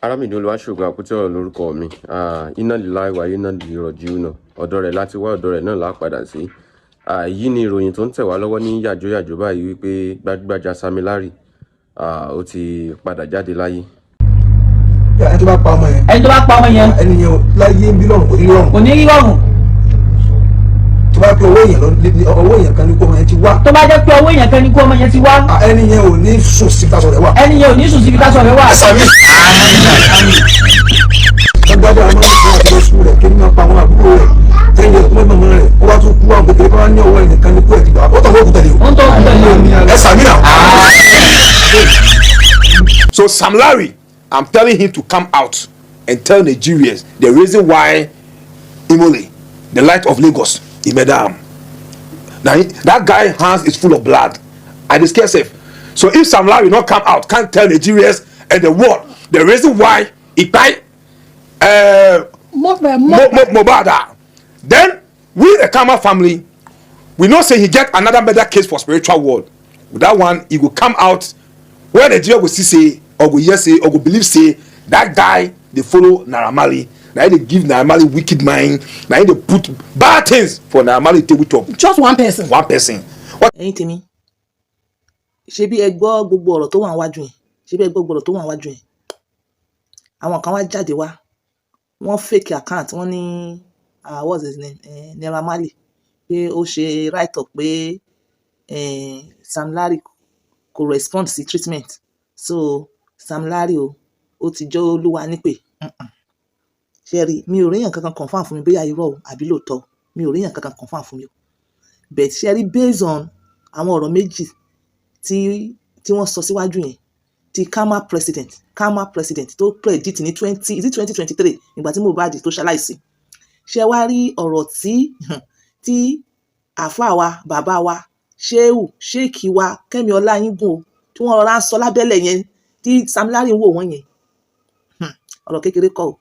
Arámìdí Olúwaṣògo Àpótí-Ọ̀rọ̀ lórúkọ mi. Iná lílá ìwà iná lìrọ̀jì náà, ọ̀dọ̀ rẹ̀ láti wá, ọ̀dọ̀ rẹ̀ náà là padà sí. Èyí ni ìròyìn tó ń tẹ̀ wá lọ́wọ́ ní yàjóyàjó báyìí wípé gbajúgbajà Sam Larry, ó ti padà jáde láyé. Ẹni tó bá pa ọmọ yẹn, ẹni tó bá pa ọmọ yẹn, ẹni yẹn láyé ń bí lọ́rùn, kò ní rọrùn. Kò ní rí rọrùn. Tó bá pé owó èèyàn lọ ní owó èèyàn kan ní kó ọmọ yẹn ti wá, tó bá jẹ́ pé owó èèyàn kan ní kó ọmọ yẹn ti wá, ẹni yẹn ò ní sùn síbi táṣọ rẹ̀ wà. Ẹni yẹn ò ní sùn síbi táṣọ rẹ̀ wà. Sàmì. Gbàgbọ́ àwọn ọmọ àti lọ sùkúl rẹ̀ kí ní máa pa àwọn àbúrò rẹ̀ 10 years tó mọ̀ mọ́ rẹ̀, ó wá tún kú. Àwọn kékeré kan ní ọwọ́ ẹnìkan ní kú ẹ̀ ti gbà ó tọ̀ fún òkú tẹ̀lé o. Ó ń tọ́ òkú tẹ̀lé o. Ẹ sàmì náà. So Sam Larry, I'm telling him to come out and tell Nigerians the reason why Imole, the light of Lagos, he murder am. Now that guy hands is full of blood. I dey scare sef. So if Sam Larry not come out, can't tell Nigerians and the world the reason why he kpai Mohbad, then we the Kama family, we know say he get another murder case for spiritual world. With that one, he go come out where Nigeria go see say or go hear say or go believe say that guy dey follow Naira Marley. Na him dey give Naira Marley wicked mind. Na him dey put bad things for Naira Marley tabletop. Just one person. One person. What Ẹ̀yin tèmi, ṣé bí ẹ gbọ́ gbogbo ọ̀rọ̀ tó wà níwájú yẹn? Ṣé bí ẹ gbọ́ gbogbo ọ̀rọ̀ tó wà níwájú yẹn? Àwọn kan wá jáde wá, wọ́n fake account, wọ́n ní, what's his name, Naira Marley, pé ó ṣe write up pé Sam Larry kò respond sí treatment, so Sam Larry o, ó ti jẹ́ Olúwa nípè. Ṣé rí, mi ò ríyàn kankan confirm fún mi bóyá irọ́ o àbí lóòótọ́ o. Mi ò ríyàn kankan confirm fún mi o, but ṣé rí, based on àwọn ọ̀rọ̀ méjì tí wọ́n sọ síwájú yẹn, ti Karma President tó predict ní twenty, is it 2023, ìgbà tí Mohbad tó ṣaláìsí. Ṣé wá rí ọ̀rọ̀ tí àáfàá wa, bàbá wa, Shehu Sheik wa, Kẹ́mi Ọláyíngún o, tí wọ́n rọra ń sọ lábẹ́lẹ̀ yẹn tí Sam Larry ń wò wọ́n yẹn, ọ̀rọ̀ kékeré kọ́ o.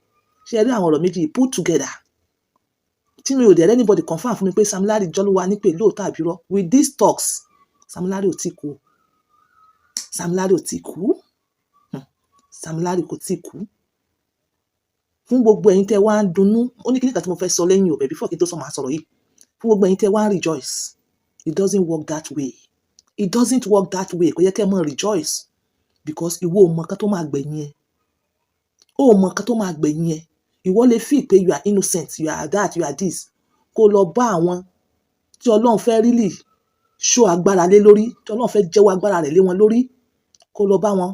Ṣé rí àwọn ọ̀rọ̀ méjì put together, tí mi ò dẹ̀ anybody confirm fún mi pé Sam Larry jọ́lúwa nípè lóòótọ́ àbí irọ́, with these talks, Sam Larry ò tí kú o. Sam Larry ò tí kú. Sam Larry kò tí kú. Fún gbogbo ẹ̀yin tẹ́ wá ń dunnú, ó ní kíní kan tí mo fẹ́ sọ lẹ́yìn o, but before kí n tó sọ, màá sọ̀rọ̀ yìí. Fún gbogbo ẹ̀yin tẹ́ wá ń rejoice, it doesn't work that way. It doesn't work that way. Kò yẹ kẹ́ ẹ mọ̀ rejoice, because ìwọ ò mọ nǹkan tó máa gbẹ̀yìn ẹ. Ó mọ nǹkan tó máa gbẹ̀yìn ẹ. Ìwọ lè feel pé you are innocent, you are that, you are this. Kó lọ bá àwọn tí Ọlọ́run fẹ́ really show agbára lé lórí, tí Ọlọ́run fẹ́ jẹ́wọ́ agbára rẹ̀ lé wọn lórí, kó lọ bá wọn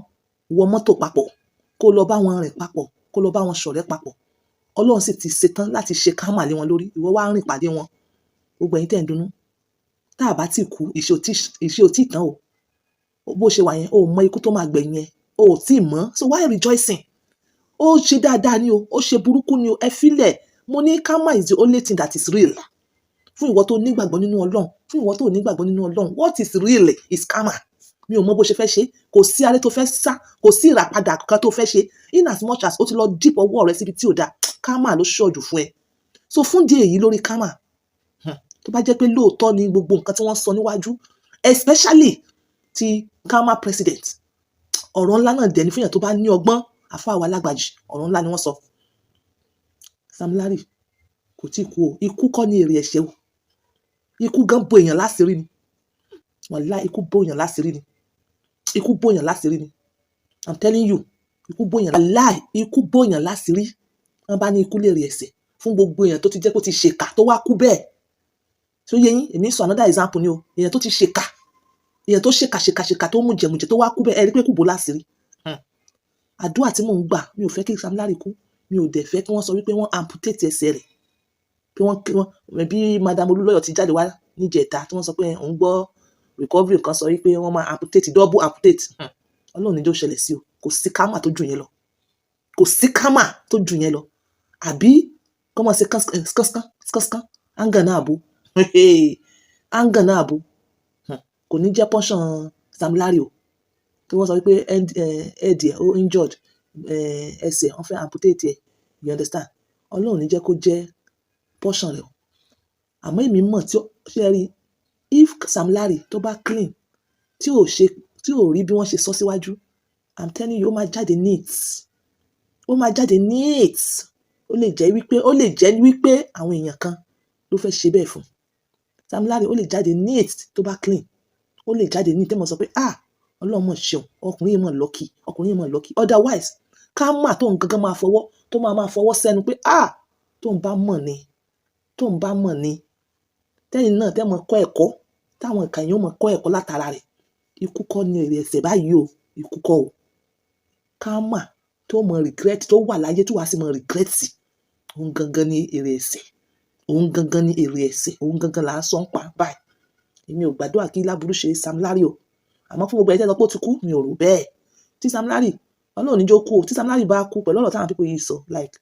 wọ mọ́tò papọ̀, kó lọ bá wọn rìn papọ̀, kó lọ bá wọn ṣọ̀rẹ́ papọ̀. Ọlọ́run sì ti ṣetán láti ṣe karma lé wọn lórí. Ìwọ wá rìn pàdé wọn. Gbogbo ẹ̀yin tẹ́ ń dunnú, tá a bá ti kú, ìṣe ò tí tán o. Bó ṣe wà yẹn, o ò mọ ikú tó máa gbẹ̀yìn ẹ, o ò tí ì mọ̀. So why rejoicing? Ó ṣe dáadáa ni o, ó ṣe burúkú ni o, ẹ filẹ̀. Mo ní karma is the only thing that is real. Fún ìwọ tó nígbàgbọ́ nínú Ọlọ́run, fún ìwọ tó nígbàgbọ́ nínú Ọlọ́run, what is real is karma. Mi ò mọ bó ṣe fẹ́ ṣe. Kò sí aré tó fẹ́ sá, kò sí ìràpadà kan tó fẹ́ ṣe. In as much as ó ti lọ dip ọwọ́ rẹ síbi tí ò dáa, karma ló ṣọ̀jù fún ẹ. So fún díẹ̀ èyí lórí karma, tó bá jẹ́ pé lóòótọ́ ni gbogbo nǹkan tí wọ́n sọ níwájú, especially ti Karma President, ọ̀rọ̀ ńlá náà dẹ̀ ní fún èèyàn tó bá ní ọgbọ́n. Àfáà wa lágbàjì, ọ̀rọ̀ ńlá ni wọ́n sọ. Sam Larry kò tí kú o. Ikú kọ́ ní èrè ẹ̀ṣẹ̀ o. Ikú gan bo èèyàn láṣìírí ni. Wàláhì, ikú bo èèyàn láṣìírí ni. Ikú bo èèyàn láṣìírí ni. I'm telling you, ikú bo èèyàn. Wàláhì, ikú bo èèyàn láṣìírí. Wọ́n bá ní ikú lèrè ẹ̀ṣẹ̀, fún gbogbo èèyàn tó ti jẹ́ pé ó ti ṣèkà tó wá kú bẹ́ẹ̀ tó yé yín, èmi ń sọ another example ni o. Èèyàn tó ti ṣèkà, èèyàn tó ṣèkà, ṣèkà, ṣèkà, tó mú jẹmújẹ, tó wá kú bẹ́ẹ̀, ẹ rí pé kú bò láṣìírí. Àdúrà tí mò ń gbà, mi ò fẹ́ kí Sam Larry kú. Mi ò dẹ̀ fẹ́ kí wọ́n sọ wípé wọ́n amputate ẹsẹ̀ rẹ̀, pé wọ́n kí wọ́n bí Madam Olúlọ́yọ̀ ti jáde wá níjẹta tí wọ́n sọ pé òun gbọ́ recovery kan sọ wípé wọ́n máa amputate, double amputate. Ọlọ́run ní jẹ́ ó ṣẹlẹ̀ sí o. Kò sí karma tó jù yẹn lọ. Kò sí karma tó jù yẹn lọ. Àbí kọ́ mọ̀ sí skánsán skánsán áńgà náà bó áńgà náà bó. Kò ní jẹ́ portion Sam Larry o, tí wọ́n sọ wípé head ẹ̀ ó injured, ẹsẹ̀ wọ́n fẹ́ amputate ẹ̀, you understand? Ọlọ́run ní jẹ́ kó jẹ́ portion rẹ̀ o. Àmọ́ èmi mọ̀ tí ó ṣe rí, if Sam Larry tó bá clean, tí ò ṣe, tí ò rí bí wọ́n ṣe sọ síwájú, I'm telling you, ó máa jáde neat. Ó máa jáde neat. Ó lè jẹ́ wípé àwọn èèyàn kan ló fẹ́ ṣe bẹ́ẹ̀ fún Sam Larry. Ó lè jáde neat tó bá clean, ó lè jáde neat tẹ́ mọ̀ sọ pé, "Ah, Ọlọ́run mọ̀ ṣeun, ọkùnrin yìí mọ̀ lucky, ọkùnrin yìí mọ̀ lucky." Otherwise, ká mà tóun gangan máa fọwọ́, tó máa máa fọwọ́ sẹ́nu pé, "Ah, tóun bá mọ̀ ni, tóun bá mọ̀ ni." Tẹ́yìn náà tẹ́ mọ̀ kọ́ ẹ̀kọ́, táwọn ìkà yẹn ó mọ̀ kọ́ ẹ̀kọ́ látara rẹ̀. Ikú kọ́ ni èrè ẹ̀ṣẹ̀ báyìí o, ikú kọ́ o. Ká mà tó mọ̀ regret, tó wà láyé tí wàá sì mọ̀ regret, òun gangan ni èrè ẹ̀ṣẹ̀, òun gangan ni èrè ẹ̀ṣẹ̀, òun gangan là ń sọ ń pa báyìí. Èmi ò gbàdúrà kí láburú ṣe Sam Larry o. Àmọ́ fún gbogbo ẹ̀jẹ̀ sọ pé ó ti kú, mi ò rò bẹ́ẹ̀. Tí Sam Larry, Ọlọ́run ní jó kú o. Tí Sam Larry bá kú pẹ̀lú ọ̀rọ̀ táwọn people yìí sọ, like,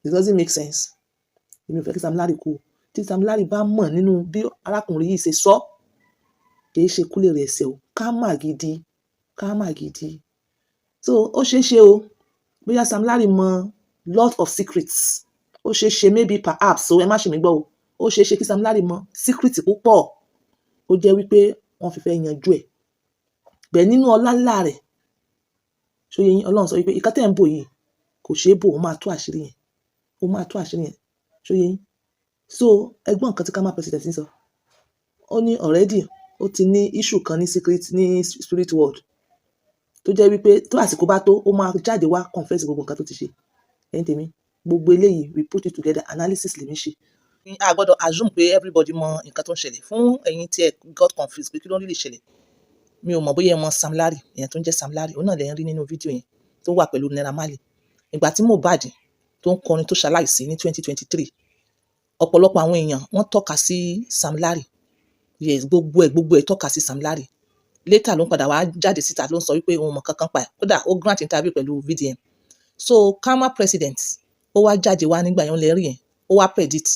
it doesn't make sense. Èmi ò fẹ́ kí Sam Larry kú o. Tí Sam Larry bá mọ̀ nínú bí arákùnrin yìí ṣe sọ, kì í ṣe kú lèrè ẹ̀ṣẹ̀ o. Ká mà gidi, ká mà gidi. So ó ṣeé ṣe o, bóyá Sam Larry mọ lot of secrets. Ó ṣeé ṣe, maybe, perhaps o, ẹ má ṣe mí gbọ́ o. Ó ṣeé ṣe kí Sam Larry mọ secret púpọ̀, ó jẹ́ wípé wọ́n fi fẹ́ yanjú ẹ̀ bẹ́ẹ̀ nínú ọlá ńlá rẹ̀. Ṣó yé yín? Ọlọ́run sọ wípé ìka tẹ́ ń bò yìí kò ṣeé bò, ó máa tú àṣírí yẹn, ó máa tú àṣírí yẹn. Ṣó yé yín? So ẹgbọ́n nǹkan tí Kama President ń sọ, ó ní already ó ti ní issue kan ní secret, ní spirit world, tó jẹ́ wípé tó àsìkò bá tó, ó máa jáde wá confess gbogbo nǹkan tó ti ṣe. Ẹ̀yin tèmi, gbogbo eléyìí, we put it together, analysis lèmi ṣe. A gbọ́dọ̀ assume pé everybody mọ nǹkan tó ń ṣẹlẹ̀. Fún ẹ̀yin tí ẹ got confused pé kí ló ń really ṣẹlẹ̀, mi ò mọ̀ bóyá ẹ mọ Sam Larry. Èèyàn tó ń jẹ́ Sam Larry, òun náà lè ń rí nínú fídíò yẹn tó wà pẹ̀lú Naira Marley. Ìgbà tí Mohbad tó ń kọrin tó ṣaláìsí ní 2023, ọ̀pọ̀lọpọ̀ àwọn èèyàn wọ́n tọ́ka sí Sam Larry. Yes, gbogbo ẹ̀ tọ́ka sí Sam Larry. Later ló ń padà wá jáde síta, ló ń sọ wípé òun mọ̀ kankan pa ẹ̀. Kódà ó grant interview pẹ̀lú VDM. So Kama President, ó wá jáde wá nígbà yẹn, ó lè rí yẹn, ó wá predict,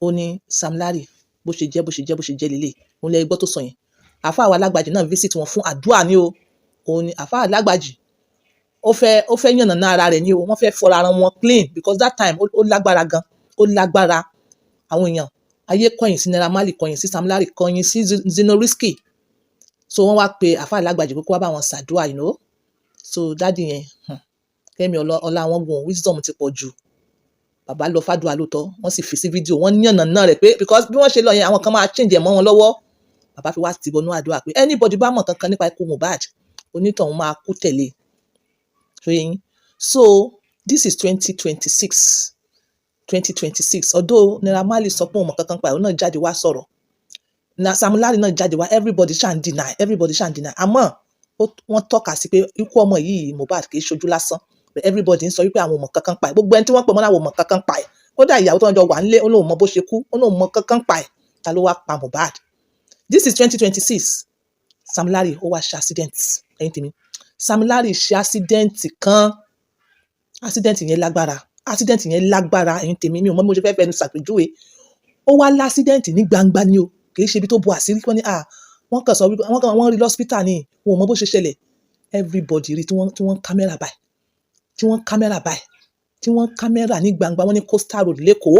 ó ní Sam Larry, bó ṣe jẹ́, bó ṣe jẹ́, bó ṣe jẹ́ lélẹ̀. Òun lè gbọ́ tó sọ yẹn. Àáfàá wa Lágbàjì náà visit wọn fún àdúrà ní o. Òun ni àáfàá Lágbàjì, ó fẹ́ yànnàná ara rẹ̀ ní o. Wọ́n fẹ́ fọra ara wọn clean, because that time ó lágbára gan, ó lágbára. Àwọn èèyàn ayé kọ̀yìn sí Naira Marley, kọ̀yìn sí Sam Larry, kọ̀yìn sí Zinoleesky. So wọ́n wá pe àáfàá Lágbàjì pé kó wá bá wọn ṣàdúrà. So daddy yẹn, kẹ́mi ọlá wọn gùn, wisdom ti pọ̀ jù. Bàbá lọ fàdúrà lóòótọ́, wọ́n sì fi sí fídíò, wọ́n yànnàná rẹ̀ pé because bí wọ́n ṣe lọ yẹn, àwọn kan máa change ẹ̀ mọ́ wọn lọ́wọ́. Bàbá fi wá tìbọnú àdúrà pé anybody bá mọ̀ kankan nípa ikú Mohbad, onítọ̀hún máa kú tẹ̀lé. Ṣó yé yín? So this is 2026, 2026. Although Naira Marley sọ pé òun mọ̀ kankan pa ẹ̀, òun náà jáde wá sọ̀rọ̀ na, Sam Larry náà jáde wá, everybody ṣáà ń deny, everybody ṣáà ń deny. Àmọ́ wọ́n tọ́ka sí pé ikú ọmọ yìí, Mohbad, kì í ṣojú lásán. But everybody ń sọ wípé àwọn ò mọ̀ kankan pa ẹ̀. Gbogbo ẹni tí wọ́n pè mọ́ láwọn ò mọ̀ kankan pa ẹ̀. Kódà ìyàwó tó ń jọ wà nílé, ó lóun mọ bó ṣe kú, ó lóun mọ̀ kankan pa ẹ̀. Ta ló wá pa Mohbad? This is 2026. Sam Larry, ó wá ṣe accident. Ẹ̀yin tèmi, Sam Larry ṣe accident kan. Accident yẹn lágbára, accident yẹn lágbára. Ẹ̀yin tèmi, mi ò mọ bí mo ṣe fẹ́ fẹnu ṣàpèjúwe. Ó wá l'accident ní gbangba ni o, kì í ṣe ibi tó bo àṣírí. Wọ́n ní à wọ́n kàn sọ wípé wọ́n kàn wọ́n rí lọ́sítà ni, wọn ò mọ bó ṣe ṣẹlẹ̀. Everybody rí tí wọ́n kámẹ́rà báyìí, tí wọ́n kámẹ́rà báyìí, tí wọ́n kámẹ́rà ní gbangba. Wọ́n ní Coastal Road l'Ékòó.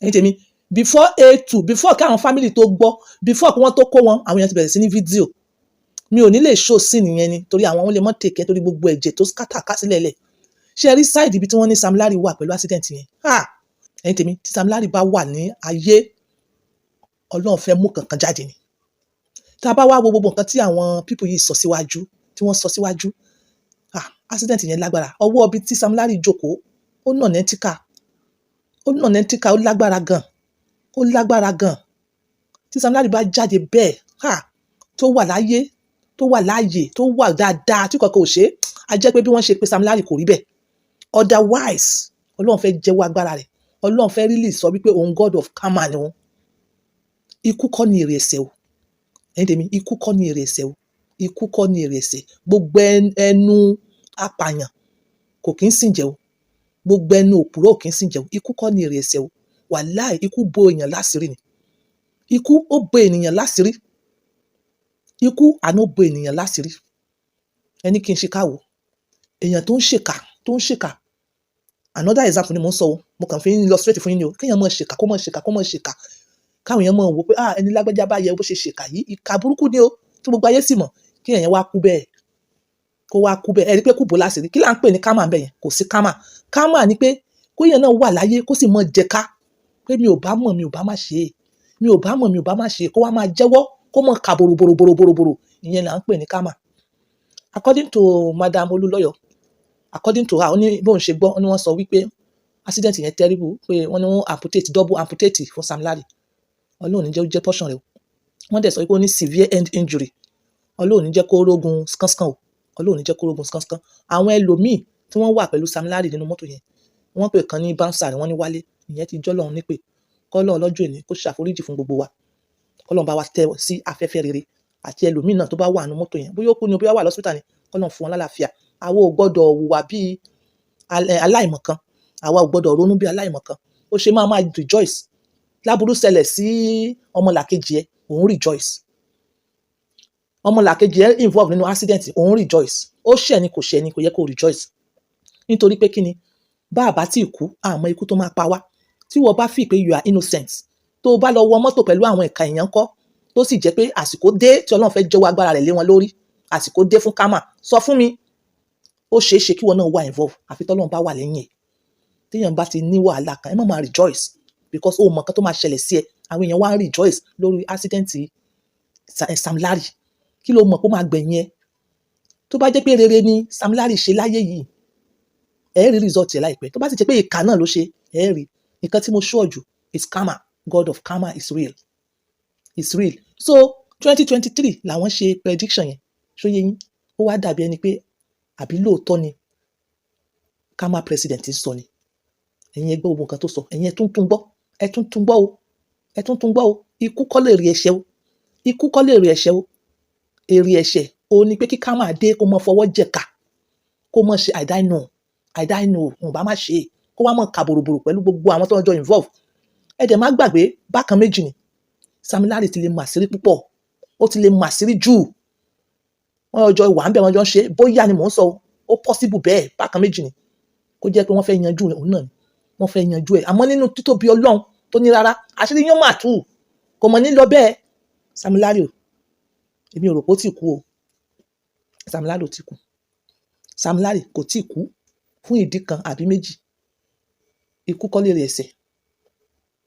Ẹ̀yin tèmi, before A2, before kí àwọn family tó gbọ́, before kí wọ́n tó kó wọn, àwọn èèyàn ti bẹ̀rẹ̀ sí ní fídíò. Mi ò ní lè show scene yẹn ni, torí àwọn lè mọ́ tèkẹ́, torí gbogbo ẹ̀jẹ̀ tó scatter ká sílẹ̀ lẹ̀. Ṣé ẹ rí side ibi tí wọ́n ní Sam Larry wà pẹ̀lú accident yẹn? Ha, ẹ̀yin tèmi, tí Sam Larry bá wà ní ayé, Ọlọ́run fẹ́ mú kankan jáde ni. Tá a bá wá wo gbogbo nǹkan tí àwọn people yìí sọ síwájú, tí wọ́n sọ síwájú, ah, accident yẹn lágbára. Ọwọ́ ibi tí Sam Larry jókòó, ó nà nẹ́tíkà, ó nà nẹ́tíkà, ó lágbára gan, ó lágbára gan. Tí Sam Larry bá jáde bẹ́ẹ̀, ha, tó wà láyé, tó wà láàyè, tó wà dáadáa, tí kankan ò ṣe é, á jẹ́ pé bí wọ́n ṣe pé Sam Larry kò rí bẹ́ẹ̀. Otherwise, Ọlọ́run fẹ́ jẹ́wọ́ agbára rẹ̀. Ọlọ́run fẹ́ really sọ wípé òun God of karma ni òun. Ikú kọ́ ni èrè ẹ̀ṣẹ̀ o. Ẹ̀yin tèmi, ikú kọ́ ni èrè ẹ̀ṣẹ̀ o, ikú kọ́ ni èrè ẹ̀ṣẹ̀. Gbogbo ẹnu apàyàn kò kí ń sìn jẹ́ o, gbogbo ẹnu òpùrọ́ ò kí ń sìn jẹ́ o. Ikú kọ́ ni èrè ẹ̀ṣẹ̀ o. Wàláì, ikú bo èèyàn láṣìírí ni. Ikú ó bo ènìyàn láṣìírí. Ikú àná ó bo ènìyàn láṣìírí. Ẹni kí n ṣe káwò èèyàn tó ń ṣèkà, tó ń ṣèkà. Another example ni mò ń sọ o, mo kàn fi ń illustrate fún yín ni o. Kéèyàn máa ṣèkà, kó máa ṣèkà, kó máa ṣèkà, káwọn èèyàn máa wò pé, "Ah, ẹni lágbájá bá yẹ bó ṣe ṣèkà yìí, ìkà burúkú ni o," tí gbogbo ayé sì mọ̀, kí èèyàn wá kú bẹ́ẹ̀, kó Kó wá kú bẹ́ẹ̀, ẹ rí pé kú bò láṣìírí. Kí là ń pè ní karma bẹ́ẹ̀ yẹn? Kò sí karma. Karma ni pé kóyàn náà wà láyé, kó sì mọ jẹ̀ka pé mi ò bá mọ̀, mi ò bá má ṣe é, mi ò bá mọ̀, mi ò bá má ṣe é, kó wá máa jẹ́wọ́, kó mọ̀ kà bòròbòròbòròbòrò. Ìyẹn là ń pè ní karma. According to Madam Olúlọ́yọ̀, according to her, ó ní bóun ṣe gbọ́, ó ní wọ́n sọ wípé accident yẹn terrible, pé wọ́n ní wọ́n amputate, double amputate fún Sam Larry. Ọlọ́run ní jẹ́ ó jẹ́ portion rẹ̀ o. Wọ́n dẹ̀ sọ wípé ó ní severe hand injury. Ọlọ́run ní jẹ́ kó rógun skánskan o. Ọlọ́run ní jẹ́ kó rógun skánskan. Àwọn ẹlòmíì tí wọ́n wà pẹ̀lú Sam Larry nínú mọ́tò yẹn, wọ́n pè kan ní bouncer rẹ̀, wọ́n ní Wálé. Ìyẹn ti jọ́lọ́run nípè. Kọ́lọ́ ọlọ́jọ́ èní kó ṣàforíjì fún gbogbo wa, kọ́lọ́run bá wa tẹ́ sí afẹ́fẹ́ rere, àti ẹlòmíì náà tó bá wà nínú mọ́tò yẹn, bóyá ó kú ni, bóyá ó wà lọ́sítà ni, kọ́lọ́run fún wọn lálàáfíà. Àwa ò gbọ́dọ̀ hùwà bíi aláìmọ̀kan. Àwa ò gbọ́dọ̀ ronú bí aláìmọ̀kan. Ó ṣe máa máa rejoice láburú ṣẹlẹ̀ sí ọmọlàkejì ẹ, òun rejoice? Ọmọlàkejì ẹ involve nínú accident, òun rejoice. Ó ṣẹ̀ ni, kò ṣẹ̀ ni, kò yẹ kó rejoice. Nítorí pé kíni? Bá a bá tí kú, àmọ́ ikú tó máa pa wá. Tí wọ́n bá fi pé you are innocent, tó o bá lọ wọ mọ́tò pẹ̀lú àwọn ìka èèyàn ńkọ́? Tó sì jẹ́ pé àsìkò dé tí Ọlọ́run fẹ́ jẹ́wọ́ agbára rẹ̀ lé wọn lórí, àsìkò dé fún karma, sọ fún mi, ó ṣeé ṣe kí wọn náà wà involve, àfi tọ́lọ́run bá wà lẹ́yìn ẹ̀. Téèyàn bá ti ní wàhálà kan, ẹ má máa rejoice, because ó mọ nǹkan tó máa ṣẹlẹ̀ sí ẹ. Àwọn èèyàn wá ń rejoice lórí accident Sam Larry. Kí ló mọ̀ pé ó máa gbẹ̀yìn ẹ? Tó bá jẹ́ pé rere ni Sam Larry ṣe láyé yìí, ẹ rí result ẹ̀ láìpẹ́. Tó bá sì jẹ́ pé ìkà náà ló ṣe, ẹ rí. Nǹkan tí mo sure jù is karma. God of karma is real, is real. So 2023 làwọn ṣe prediction yẹn. Ṣó yé yín? Ó wá dàbí ẹni pé àbí lóòótọ́ ni karma president sọ ni. Ẹ̀yin ẹ gbọ́ gbogbo nǹkan tó sọ. Ẹ̀yin ẹ tún tún gbọ́, ẹ tún tún gbọ́ o, ẹ tún tún gbọ́ o. Ikú kọ́ lè rí ẹ̀ṣẹ̀ o. Ikú kọ́ lè rí ẹ̀ṣẹ̀ o. Èrè ẹ̀ṣẹ̀ o ní pé kí karma dé, kó mọ fọwọ́ jẹ̀ka, kó mọ ṣe "I don't know, I don't know, òun bá má ṣe é", kó wá mọ̀ ká bòròbòrò pẹ̀lú gbogbo àwọn tó ń jọ involve. Ẹ dẹ̀ má gbàgbé, bákan méjì ni Sam Larry ti lè mọ àṣírí púpọ̀. Ó ti lè mọ àṣírí jù. Wọ́n jọ wà ń bẹ̀, wọ́n jọ ń ṣe. Bóyá ni mò ń sọ o, ó possible bẹ́ẹ̀. Bákan méjì ni kó jẹ́ pé wọ́n fẹ́ yanjú òun náà ni, wọ́n fẹ́ yanjú ẹ̀. Àmọ́ nínú títóbi Ọlọ́run tó ní rárá, àṣírí yẹn máa tú, kò mọ̀ ní lọ bẹ́ẹ̀. Sam Larry o, èmi ò rò pé ó ti kú o. Sam Larry ò ti kú. Sam Larry kò tí kú fún ìdí kan àbí méjì. Ikú kọ́ lèrè ẹ̀ṣẹ̀.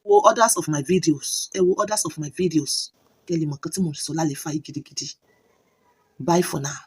Wo others of my videos, ẹ wo others of my videos, kẹ́ lè mọ̀ nǹkan tí mo sọ lálẹ́ fàyè gidigidi. Bye for now.